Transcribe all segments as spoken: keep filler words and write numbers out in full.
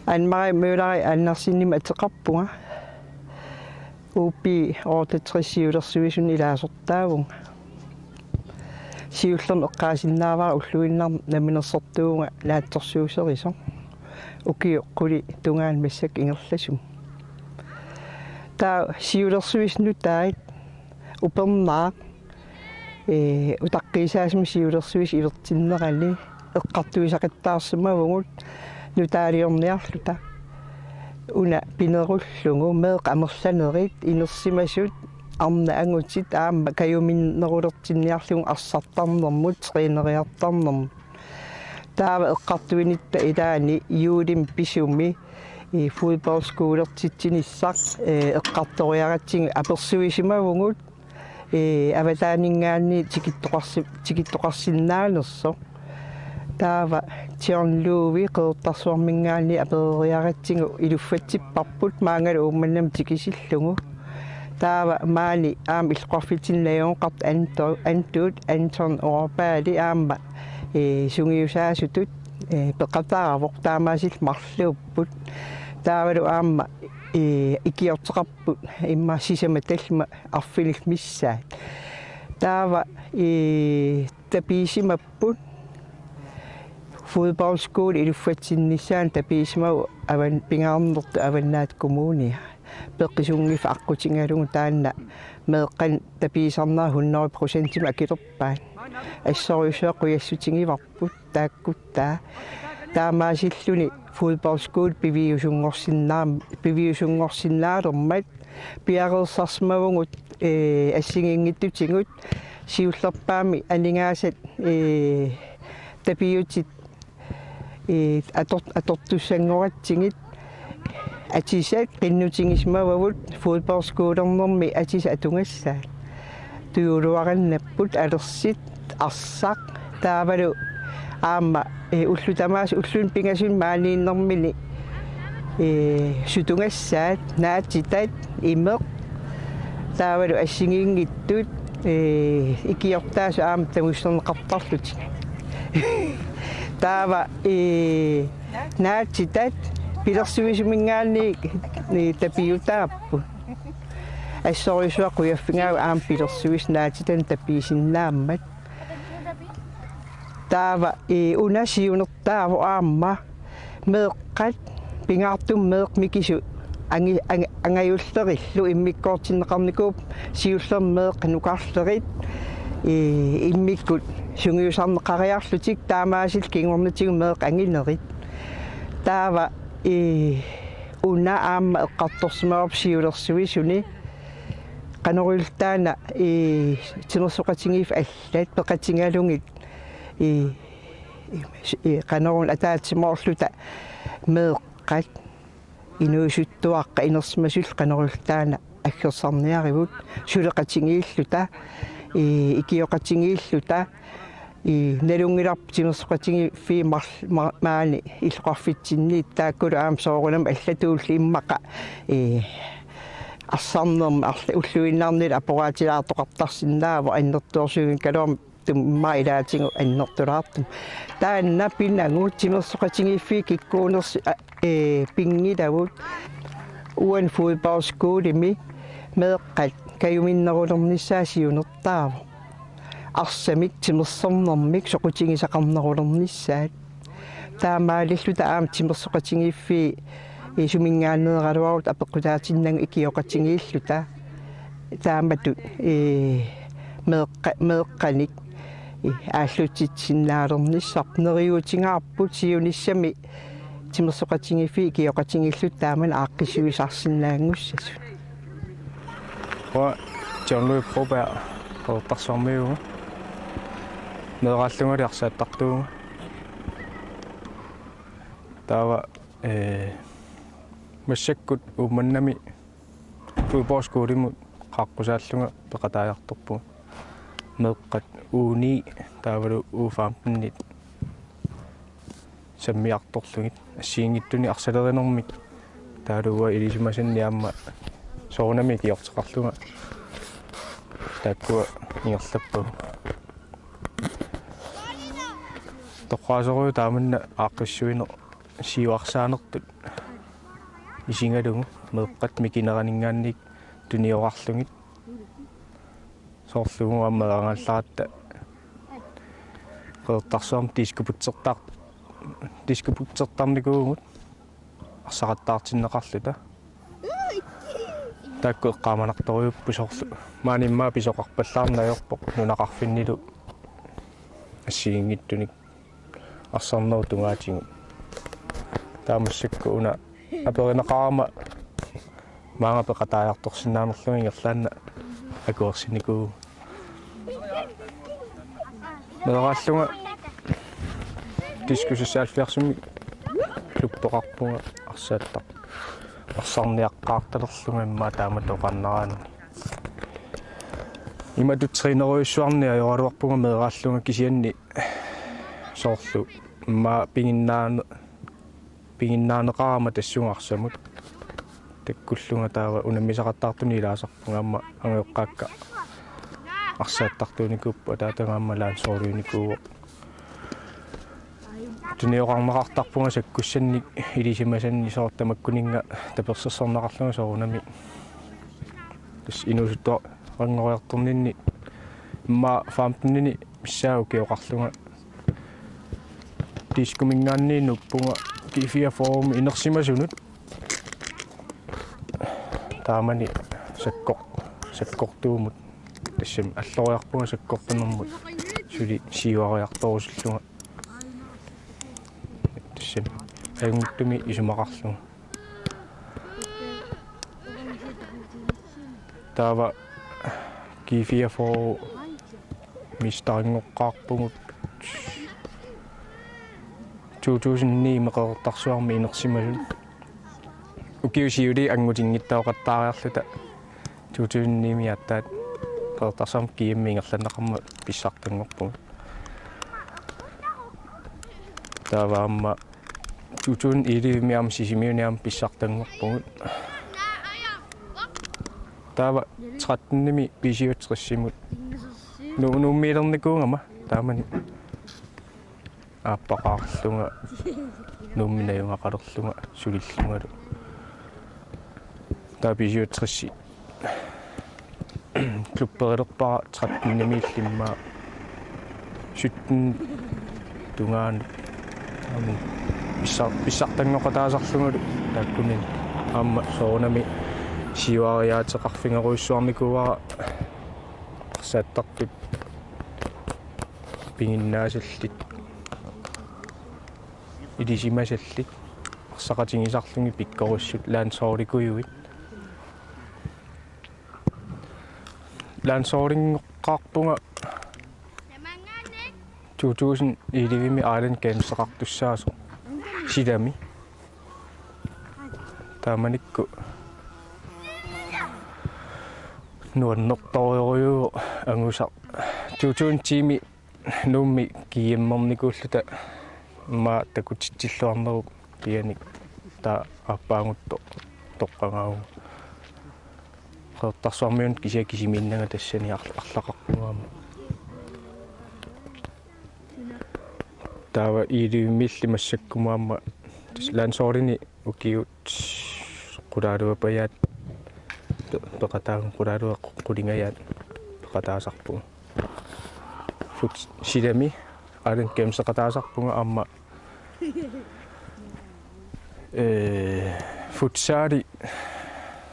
Anne-Marie Møller Andersenimik ateqarpunga. U P otteogtres siulersuisuni ilaasortaavunga. Siullermik eqqaasinnaavara ulluinnarni namminersortuuvunga naatsorsuusserisoq. Ukiut qulit tungaanut massakkut ingerlasut. Taava siulersuisut nutaat upernaaq, ee, utaqqiisaasumik siulersuisut ivertinnerani eqqartuisaqattaarsimavugut nutaaliorniarluta. Una pinerullugu meeqqat amerlanerit inersimasut arnat angutit aamma kajuminnerulertinniarlugu arsartarnermut, træneriartarnermut. Taava eqqartuinitta ilaanni juulimi pisumi, ee, fodboldskolertitsinissaq, ee, eqqartoriaratsigu apersuisimavugut, ee, avataaninngaanniit tikittoqarsi-, tikittoqarsinnaanersoq. Taava John Louis Qeqertarsuarminngaanniit apereriaratsigu iluffatsipparput maangalu Uummannamut tikisillugu. Taava maani aamma illoqarfitsinni najugaqartoq Anto-, Antuut Anton Orpaali aamma, ee, sungiusaasutut, ee, peqataavoq, taamaasilluta marluupput. Taavalu aamma, ee, ikiorteqarput immaqa sisamat tallimat arfinillit missaat. Taava, ee, tapiisimapput. Fodboldskole iluffatsinnissaanut tapiisimapput avan-, pingaarnertut Avannaata Kommunia. Peqqisunngiffiit aqqutigalugu taanna meeqqanik tapiisarnera hundrede procentimik akilerpaat. Assorujussuaq qujassutigivarput taakkuttaa. Taamaasilluni fodboldskole piviusunngorsinnaam-, piviusunngorsinnaalermat piareersarsimavugut, ee, assigiinngitsutigut siullerpaamik aningaasat, ee, tapiutit, ee, ator-, atortussanngoratsigit atisat qinnutigisimavagut fodboldskolernermi atisat atugassaat. Tujuuluarinnapput alersit arsaq taavalu aamma, ee, ullut tamaasa ulluni pingasuni maaniinnermini, ee, sutugassaat, naatitat, imeq, taavalu assigiinngitsut, ee, ikiortaasut aamma tamusersorneqartarlutik. Taava, ee, naatitat pilersuisuminngaanniit, ee, tapiutaapput. Assorujussuaq qujaffigaagut aamma pilersuisut naatitanik tapiisinnaammat. Taava, ee, una siunertaavoq aamma meeqqat pingaartumik meeqqat mikisut angi-, angi-, angajullerillu immikkoortinneqarnikuupput siullermik meeqqat nukarlerit, ee, immikkut sungiusarneqariarlutik taamaasilluta kingornatigut meeqqat anginerit. Taava, ee, una aamma eqqartorsimavarput siulersuisuni qanoq iliorlutaana, ee, timersoqatigiiffik allat peqatigalugit, ee, ee, qanoruna ataatsimoorluta meeqqat inuusuttuaqqat inersimasullu qanoq iliorlutaana aggersarniarivut suleqatigiilluta, ee, ikioqatigiilluta, ee, nalunngilarput timersoqatigiiffiit mar-, ma-, maani illoqarfitsinniittut taakkulu aamma soorunami allatuullu immaqa, ee, arsarnermi arla-, ulluinnarni aporaatilaartoqartarsinnaavoq annertoorsuugaluartumik immaqa ilaatigut annertulaartumik. Taanna pinagu timersoqatigiiffiit kikkuunersut, a-, ee, pinngilavut uani fodboldskolemi meeqqat kajuminnerulernissaat siunertaavoq. Arsamik timersornermik soqutigisaqarnerulernissaat. Taamaalilluta aamma timersoqatigiiffiit, ee, suminngaanneeraluarutta apeqqutaatinnagit ikioqatigiilluta. Taamatut, ee, meeqqa-, meeqqanik, ee, aallutsitsisinnaalernissarput neriuutigaarput siunissami timersoqatigiiffiit ikioqatigiilluta taamani aaqqissuisarsinnaanngussasut. Uanga John Louis Broberg, Qeqertarsuarmiuuvunga. Meeraallungali arsaattartuuvunga. Taava, ee, massakkut Uummannami fodboldskolemut qaaqqusaallunga peqataajartorpunga. Meeqqat U ni taavalu U femten-it sammiartorlugit assigiinngitsunik arsalerinermik taavalu uanga ilisimasanni aamma soorunami ikiorteqarlunga taakkua ingerlappagut. Toqqaasorujuk taamanna aaqqissuineq siuarsaanertut isigalugu meeqqat mikineraninngaanniit tunioqarlugit. Soorlu uagut aamma meeraagallaratta Qeqertarsuarmi diskobugtertar-, diskobugtertarnikuuvugut arsaqattaartinneqarluta. Taakku eqqaamanartorujuupput soorlu. Maani immaqa pisoqarpallaarneq ajorpoq nunaqarfinnilu assigiinngitsunik arsarnerup tungaatigut. Taava massakkut una aperineqarama maanga peqataajartorsinnaanerlunga ingerlaannaq akuersinikuuvugut. Meeraallunga Diskus S halvfjerdsimi klubbeqarpunga arsaattar-, arsarniaqqaartalerlunga immaqa taamatut oqarneraanni. Imatut trænerujussuarnik ajoraluarpunga meeraallunga kisianni soorlu immaqa piginnaane-, piginnaaneqarama tassunga arsamut. Takkullunga taava unammisaqattaartunik ilaasarpunga aamma angajoqqaakka arsaattartuunikuupput ataataga aamma landsholdiunikuuvoq. Tunioqarneqartarpunga sakkussannik ilisimasannik soorlu tamakkuninnga tapersersorneqarlunga soorunami. Tassa inuusuttuaranngoriartorninni immaqa femtenini missaa ukioqarlunga. Diskominngaanniit nuuppunga G fireogfyrremi inersimasunut. Taamani sakkor-, sakkortuumut. Tassami alloriarpunga sakkortunermut suli siuariartorusullunga. Tassami ajunngitsumik isumaqarlunga. Taava G fireogfyrre mestarinngoqqaarpugut to tusind ni-mi Qeqertarsuarmi inersimasut. Ukiut siuliini angutinngitsoortaariarluta to tusind ni-mi aatsaat Qeqertarsuarmi G M ingerlanneqarmat pissartanngorpugut. Taava aamma to tusind elleve-mi aamma Sisimiuni aamma pissartanngorpugut. Taava trettenimi B syvogtres-imut. Nu-, Nuummiilernikuugama taamani aappaqarlunga Nuummi najugaqalerlunga sulillungalu. Taava B syvogtres-i klubberilerpara trettenimiilli immaqa sytten tungaanut aamma pissar-, pissartanngoqataasarlungalu taakkununnga aamma soorunami siuariaateqarfigerujussuarnikuuara arsaattartut piginnaasallit ilisimasallit arsaqatigisarlugit pikkorissut landsholdikujuit. Landsholdinngorpunga to tusind elleve-mi Island Gameseqartussaasoq silami. Taamanikkut nuannertorujorujuuvoq angusaq. To tusind ti-mi Nuummi G M-ernikuulluta immaqa takutitsilluarnerup kianik taava aappaaguttoq toqqagaavugut. Qeqertarsuarmiunut kisianni kisimiinnanga tassani arl-, arlaqarpunga aamma. Taava elleve-miilli massakkumut aamma tassa landsholdini ukiut qulaaluapajaat pe-, peqataagut qulaaluat qu-, qulingajaat peqataasarpugut. Fut-, silami Island Gameseqataasarpunga aamma, ee, futsali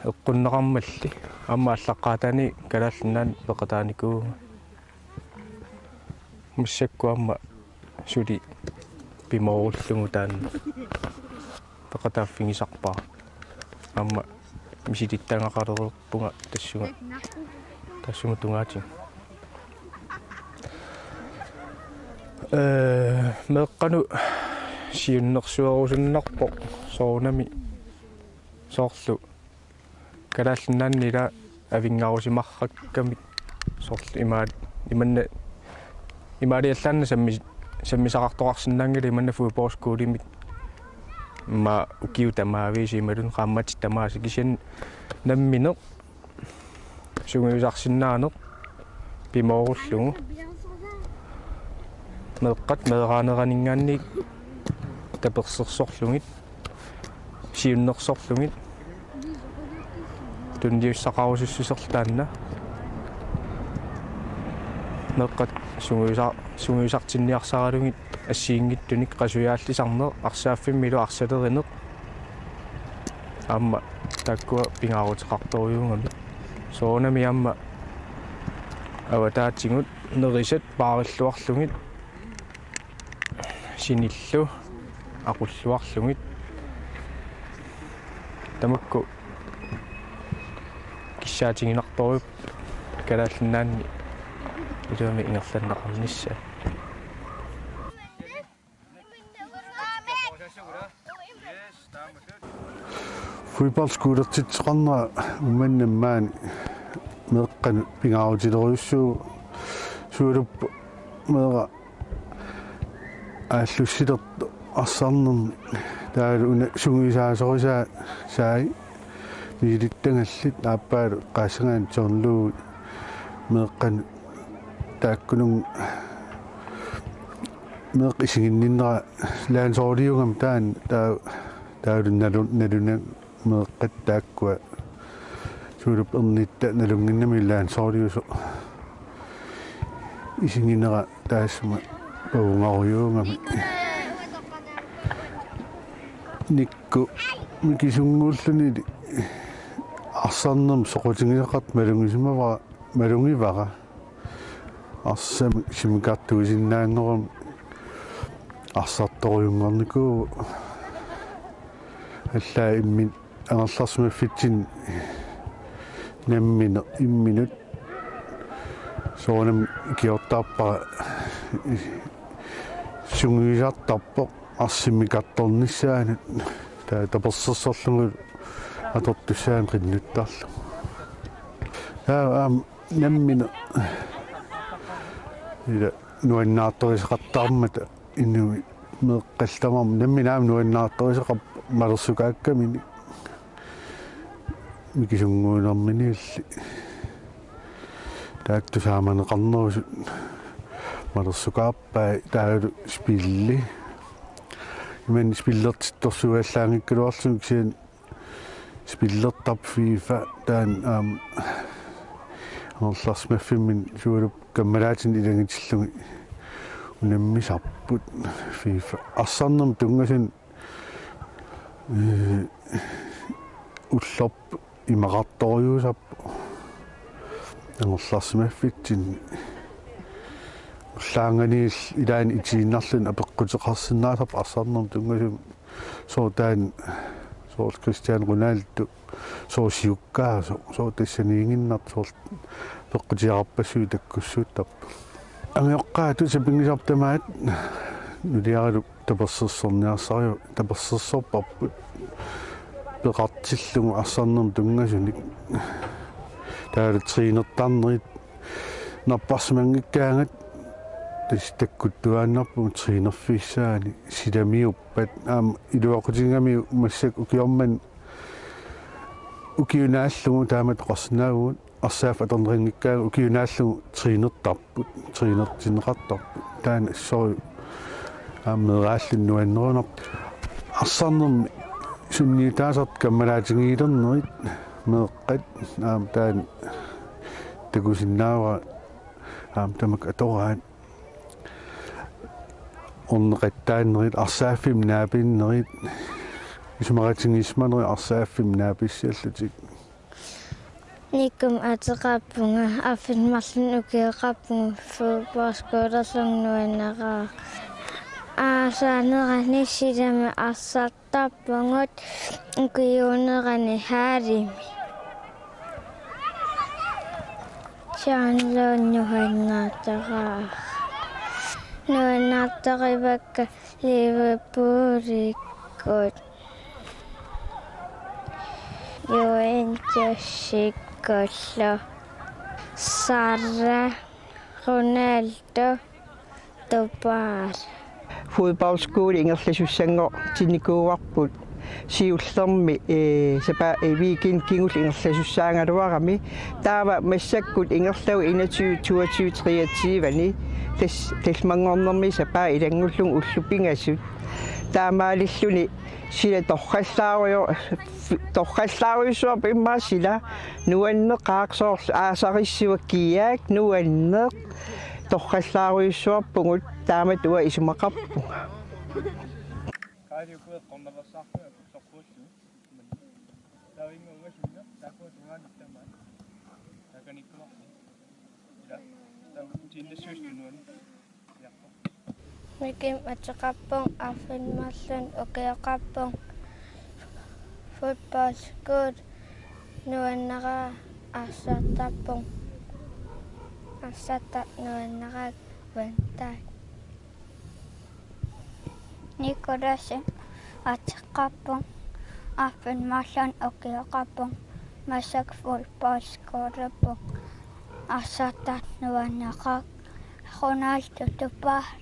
eqqunneqarmalli aamma aallaqqaataani Kalaallit Nunaanni peqataanikuuvunga. Massakkut aamma suli pimoorullugu taanna peqataaffigisarpara. Aamma misilittagaqalerpunga tassunga, tassunga tungaatigut. Ee, meeqqanut siunnersuerusunnarpoq soorunami soorlu Kalaallit Nunaanni ila avinngarusimarakkamik soorlu imaal-, imanna, imaaliallaannaq sammi-, sammisaqartoqarsinnaanngilaq imanna fodboldskolemik immaqa ukiut tamaavisa imaluunniit qaammatit tamaasa kisianni nammineq sungiusarsinnaaneq pimoorullugu meeqqat meeraaneraninngaanniit tapersersorlugit siunnersorlugit tunniussaqarusussuserlu taanna. Meeqqat sungiusa-, sungiusartinniarsaralugit assigiinngitsunik qasujaallisarneq, arsaaffimmilu arsalerineq. Aamma taakkua pingaaruteqartorujuugamik. Soorunami aamma avataatigut nerisat paarilluarlugit, sinillu aqulluarlugit. Tamakku kissaatiginartorujuupput Kalaallit Nunaanni iluamik ingerlanneqarnissaat. Fodboldskuulertitseqarnera Uummannami maani meeqqanut pingaarutilerujussuuvoq, Sualuppoq meeraq aallussilertoq arsarnermi, taavalu una sungiusaasorisaa sai misilittagallit, aappaalu eqqaassagaanni John Lou meeqqanut taakkununnga meeqqat isiginninnera landsholdiugami taanna, taa-, taavalu nalu-, nalunagit meeqqat taakkua Sualuppoq ernitta nalunnginnami landsholdiusoq isiginera taassuma pavunngarujuugami. Nikku mikisunnguullunili arsarnermut soqutigisaqartoq malugisimavara, malugivara. Arsamik simmikartuisinnaanngorami arsartorujunngornikuuvoq. Allaat imminut angerlarsimaffitsinni nammineq imminut soorunami ikiortarpara, sungiusartarpoq arsamik simmikartornissaanut, taava tapersersorlugu atortussaanut qinnuttarlugu. Taava aamma nammineq ila nuannaartorisaqartarmata inuit meeqqallu tamarmik nammineq aamma nuannaartorisaqarput malersukaakkaminik mikisunnguunerminiilli. Taakku tusaamaneqarnerusut malersukaarpai, taavalu spilli. Imannak spillertittorsuugallaanngikkaluarluni kisianni spillertarpoq FIFA, taanna aamma angerlarsimaffimminni Sualuppoq kammalaatinik ilagitillugit unammisarput. FIFA arsarnermut tunngasunik, ee, ullorput imaqartorujussuusarpoq angerlarsimaffitsinni. Ullaannganiilli ilaanni itiinnarluni apeqquteqarsinnaasarpoq arsarnermut tunngasumik. Sooq taanna, soorlu Cristiano Ronaldo, sooq siukkaasoq, sooq tassaniiginnartoq, soorlu apeqqutigisarpassuit takkussuuttarput. Angajoqqaatut sapinngisarput tamaat nuliaralu tapersersorniarsariu-, tapersersorparput peqartillugu arsarnermut tunngasunik. Taavalu trænertarnerit napparsimanngikkaangat tassa takkuttuaannarpugut trænerfissaani, silamiuppat aamma iluaqutigigamiuk massakkut ukioq manna, ukiup naallugu taamatut oqarsinnaavugut, arsaaffik atorneqanngikkaangat ukiup naallugu trænertarput, trænertinneqartarput. Taanna assorujussuaq aamma meeraalluni nuannerunarpoq. Arsarnermi sunniutaasartut kammalaatigiilernerit meeqqat aamma taanna takusinnaavara, aamma tamakku atoraat. Orneqattaannerit, arsaaffimmik naapinnerit, isumaqatigiissimanerit arsaaffimmik naapissallutik. Nikkumik ateqarpunga, arfineq-marlunnik ukioqarpunga, fodboldskuulerlunga nuannaraara. Aasaanerani silami arsartarpugut, ukiuunerani hallimi. John Lou nuannaartaraara. Nuannaartarivakka Liverpoolikkut, Juventusikkullu. Sara, Ronaldo, Tupal. Fodboldskole ingerlasussanngortinnikuuarput. Siullermik, eh, sapa-, eh, weekend kingulleq ingerlasussaagaluarami. Taava massakkut ingerlavugut enogtyve, toogtyve, treogtyve-ni. Tas-, tallimanngornermi sapaat ilanngullugu ullut pingasut. Taamaalilluni sila torrallaarujo-, torrallaarujussuarput immaqa sila nuanneqaaq soorlu aasarissivat kiaak nuanneq torrallaarujussuarpugut taamatut uanga isumaqarpunga. Mikim ateqarpunga, arfineq-marlunnik ukioqarpunga, fodboldskole nuanneraa, arsartarpunga, arsartaq nuanneraat, Van Dijk. Nikolajsen ateqarpunga, arfineq-marlunnik ukioqarpunga, massakkut fodboldskoleqarpunga, arsartaq nuanneraa, Ronaldo tupaalluni.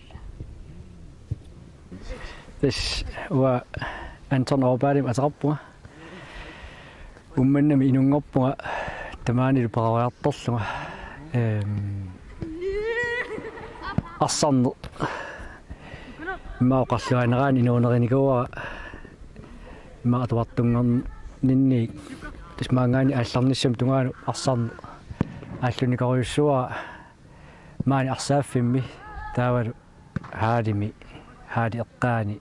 Tassa uanga Anton Overbaalimik ateqarpunga. Uummannami inunngorpunga tamaanilu peroriartorlunga. Ehm, arsarneq immaqa oqarluaannaraanni inuunerinikuuara immaqa atuartunngorninniit. Tassa maanngaanniit aallarnissamut tungaanut arsarneq aallunikorujussuuara maani arsaaffimmi taavalu hallimi, halli eqqaani,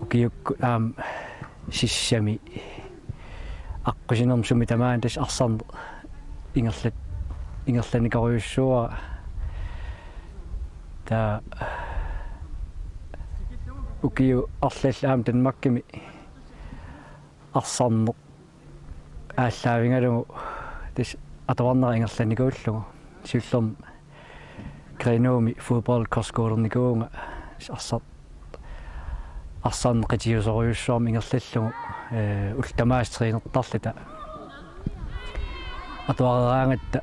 ukiukkut aamma sissami, aqqusinermi sumi tamaani tassa arsarneq ingerlat-, ingerlanikorujussuuara. Taava ukiut arlallit aamma Danmarkimi arsarneq aallaavigalugu tassa atuarnera ingerlanikuullugu, siullermik Grenaa-mi fodboldkoskuulernikuuvunga, arsar-, arsarneq qitiusorujussuarmik ingerlallugu, eh, ullut tamaasa trænertarluta. Atuareeraangatta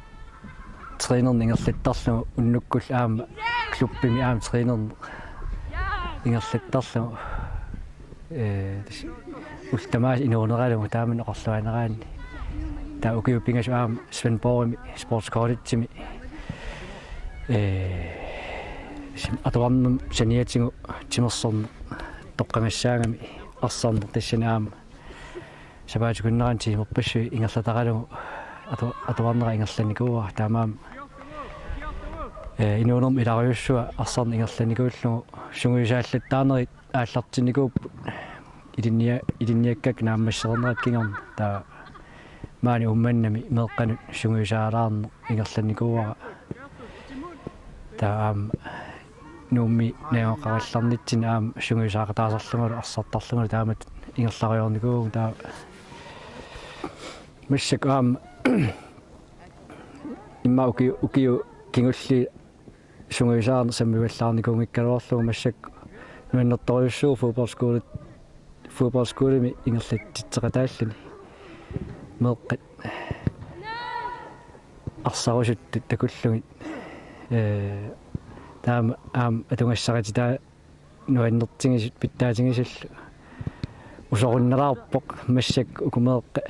trænerneq ingerlattarlugu, unnukkut aamma klubbimi aamma trænerneq ingerlattarlugu. Eh, tassa ullut tamaasa inuuneralugu taamani oqarluaannaraanni. Taava ukiut pingasut aamma Svendborgimi, Sports Collegemi. Eh, tassa atuarnermut saniatigut timersorneq toqqagassaagami arsarneq tassani aamma sapaatip akunnerani tiimerpassuit ingerlataralugu atu-, atuarnera ingerlanikuuara, taamaammat, eh, inuunermi ilarujussua arsarneq ingerlanikuullugu, sungiusaallattaarnerit aallartinnikuupput ilinnia-, ilinniakkakka naammassereernerat kingorna, taava maani Uummannami meeqqanut sungiusaalaarneq ingerlanikuuara. Taava aamma Nuummi najugaqarallarnitsinni aamma sungiusaaqataasarlungalu arsartarlungalu taamatut ingerlarujoornikuuvugut, taava massakkut aamma immaqa uki-, ukiut kingulliit sungiusaarneq sammivallaarnikuunngikkaluarlugu massakkut nuannertorujussuuvoq fodboldskole-, fodboldskolemi ingerlatsitseqataalluni. Meeqqat arsarusuttut takullugit, ee, taama aamma atugassaqatitaa nuannertigisut pitsaatigisullu usorunnalaarpoq massakkut uku meeqqat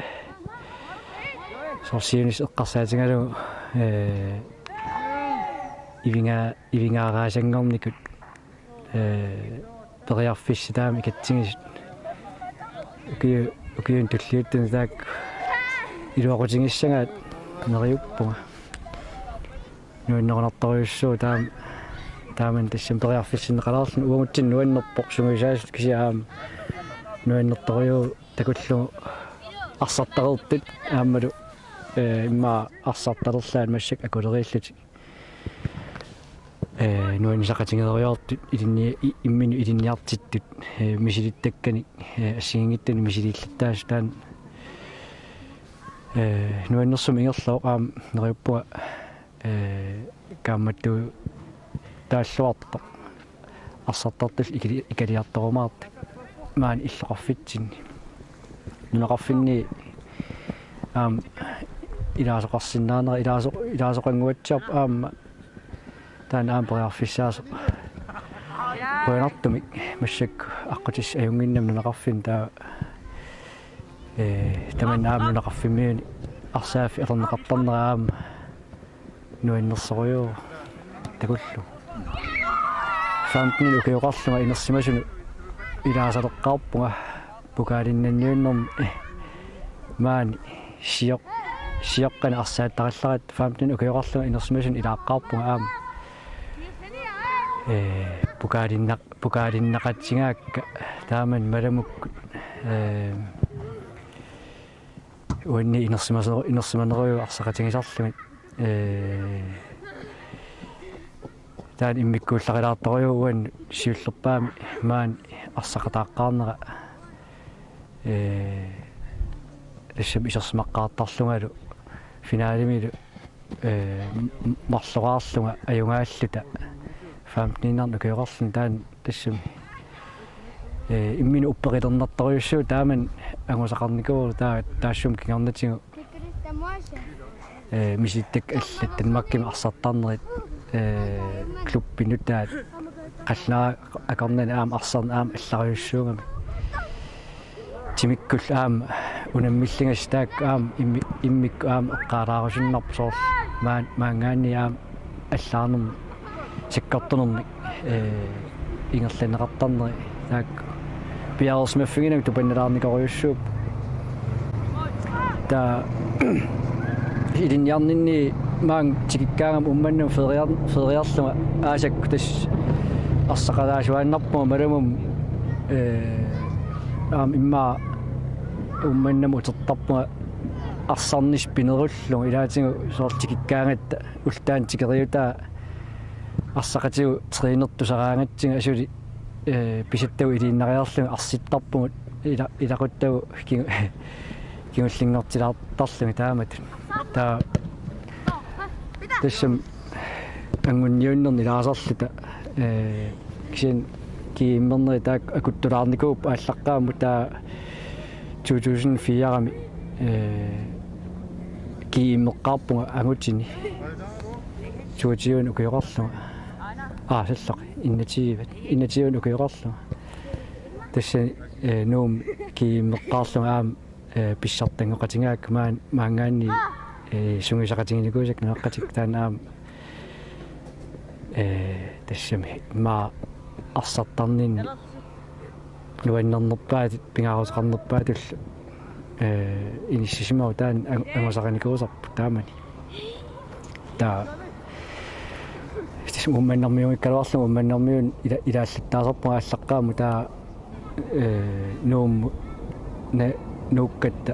soorlu siunissaq eqqarsaatigalugu, ee, ivinga-, ivingaaraasanngornikut, ee, periarfissat taama ikatsigisut. Ukiu-, ukiuni tulliuttuni taakku iluaqutigissagaat neriuppunga. Nuannerunartorujussuuvoq taama, taamani tassami periarfissinneqalaarluni, uagutsinnut nuannerpoq sungiusaasutut, kisianni aamma nuannertorujuuvoq takullugu arsartareertut aammalu, ee, immaqa arsartalerlaat massakkut akuleriillutik. Ee, nuannisaqatigeerujoortut ilinni-, i-, imminut ilinniartittut, ee, misilittakkanik, ee, assigiinngitsunik misiliillattaasut, taanna, ee, nuannersumik ingerlavoq, aamma neriuppunga, ee, kaammattuutaalluartoq arsartartullu ikali-, ikaliartorumaartut maani illoqarfitsinni. Nunaqarfinni aamma ilaasoqarsinnaanera, ilaaso-, ilaasoqannguatsiarpoq aamma, taanna aamma periarfissaasoq. Qujanartumik massakkut aqqutissaq ajunnginnami nunaqarfinni taava, ee, tamanna aamma nunaqarfimmiuni arsaaffik atorneqartarnera aamma nuannersorujuuvoq takullugu. Femten ukioqarlunga inersimasunut ilaasaleqqaarpunga pokaalinnanniunnermi, ee, maani sioq-, sioqqanik arsaattarallaratta femten ukioqarlunga inersimasunut ilaaqqaarpunga aamma. Ee, pokaalinnaq-, pokaalinnaqatigaakka taamani Malamukkut, ee, uanni inersimaso-, inersimanerujuit arsaqatigisarlugit, ee, taanna immikkuullarilaartorujuuvoq uannut siullerpaamik maani arsaqataaqqaarnera, ee, tassami isersimaqqaartarlungalu finalemilu, ee, m-, m-, marloraarlunga ajugaalluta femteniinnarnik ukioqarlunga taanna tassami, ee, imminut upperilernartorujussuuvoq taamani angusaqarnikuuvoq taa-, taassuma kingornatigut, ee, misilittakkut allat Danmarkimi arsartarnerit, ee, klubbinut taava qallunaat akornanni aamma arsarneq aamma allarujussuugami. Timikkut aamma unammilligassat taakku aamma immi-, immikkut aamma eqqaalaarusunnarpoq soorlu maan-, maanngaanniit aamma allaarnermik sakkortunermik, ee, ingerlanneqartarneri taakku piareersimaffiginagit tupannalaarnikorujussuupput. Taava ilinniarninni maanga tikikkaangama Uummannamut feriar-, feriarlunga aasakkut tassa arsaqalaasuaannarpunga Malamummi, ee, aamma immaqa Uummannamut utertarpunga arsarnissaq pinerullunga ilaatigut soorlu tikikkaangatta ullut taanna tikeriutaa arsaqatigut trænertusaraangatsigu asuli, ee, pisattagut iliinnariarlugit arsittarpugut ila-, ilaquttagut kingu-, kingullinngortilaartarlugit taamatut. Taava tassami anguniunnerni ilaasarluta, ee, kisianni GM-erneri taakku akuttulaarnikuupput aallaqqaammut taava to tusind fire-mi, ee, GM-eqqaarpunga angutini. Toogtyvenik ukioqarlunga. Aa, sallaq, enogtyve. Enogtyvenik ukioqarlunga. Tassani, ee, Nuummi GM-eqqaarlunga aamma, ee, pissartanngoqatigaakka maan-, maanngaanniit, ee, sungiusaqatiginikuusakka nunaqqatikka taanna aamma, ee, tassami immaqa arsartarninni nuannernerpaatut, pingaaruteqarnerpaatullu, ee, inissisimavoq taanna ang-, angusaqarnikuusarput taamani. Taava tassa Uummannarmiunngikkaluarlunga Uummannarmiunut ila-, ilaallattaasarpunga aallaqqaammut taava, ee, Nuummut na-, nuukkatta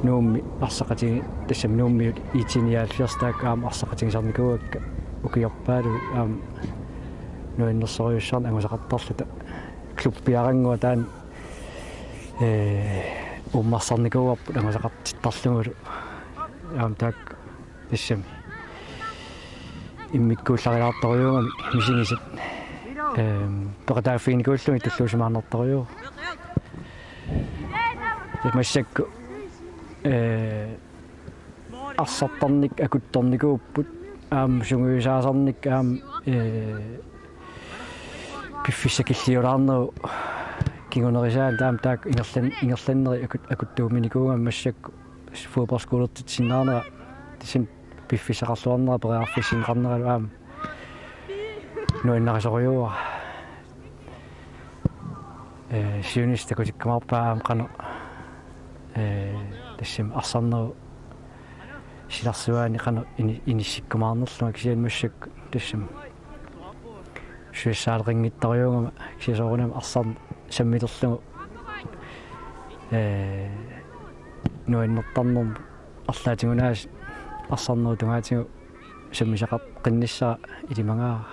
Nuummi arsaqatigi-, tassami Nuummiut I T nioghalvfjerds taakku aamma arsaqatigisarnikuuakka ukiorpaaluit aamma nuannersorujussuarnik angusaqartarluta. Klubbiarannguaq taanna, ee, uummarsarnikuuarput angusaqartittarlugulu. Aamma taakku tassami immikkuullarilaartorujuugamik misigisat, ehm, peqataaffiginikuullugit tulluusimaarnartorujuuvoq. Massakkut, ee, arsartarnikkut akuttornikuupput aamma sungiusaasarnikkut aamma, ee, piffissaq killiulaarnerup kingunerisaanut aamma taakku ingerlan-, ingerlannerit akut-, akuttuuminikuugamik massakkut fodboldskolertitsisinnaanera tassami piffissaqarluarnera periarfissinneqarneralu aamma nuannarisorujuuara. Ee, siunissaq takutikkumaarpaa aamma qanoq, ee, tassami arsarnerup silarsuaani qanoq ini-, inissikkumaarnerlunga kisianni massakkut tassami sulissaaleqanngitsorujuugama kisianni soorunami arsarneq sammilerlugu, ee, nuannertarnermut arlaatigut aasiit arsarnerup tungaatigut sammisaqarnissara ilimagaara.